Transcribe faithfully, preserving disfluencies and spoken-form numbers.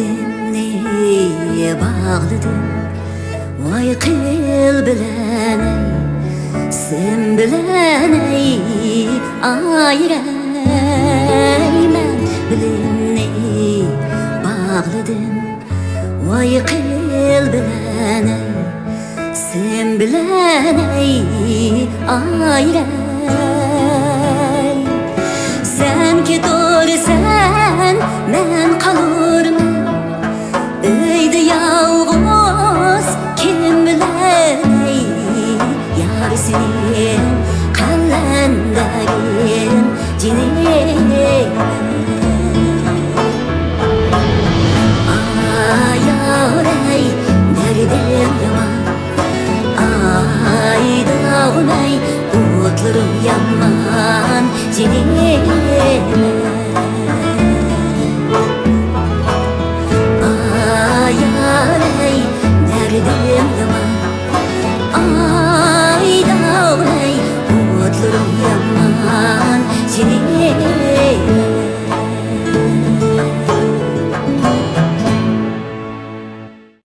بېلىمنى باغلىدىم، ۋاي قىل بىلەن ئەي، سىم بىلەن ئەي، ئايرەيمەن. بېلىمنى باغلىدىم، ۋاي قىل بىلەن ئەي، سىم بىلەن ئەي، ئايرەي. سەن كېتىۋەرسەڭ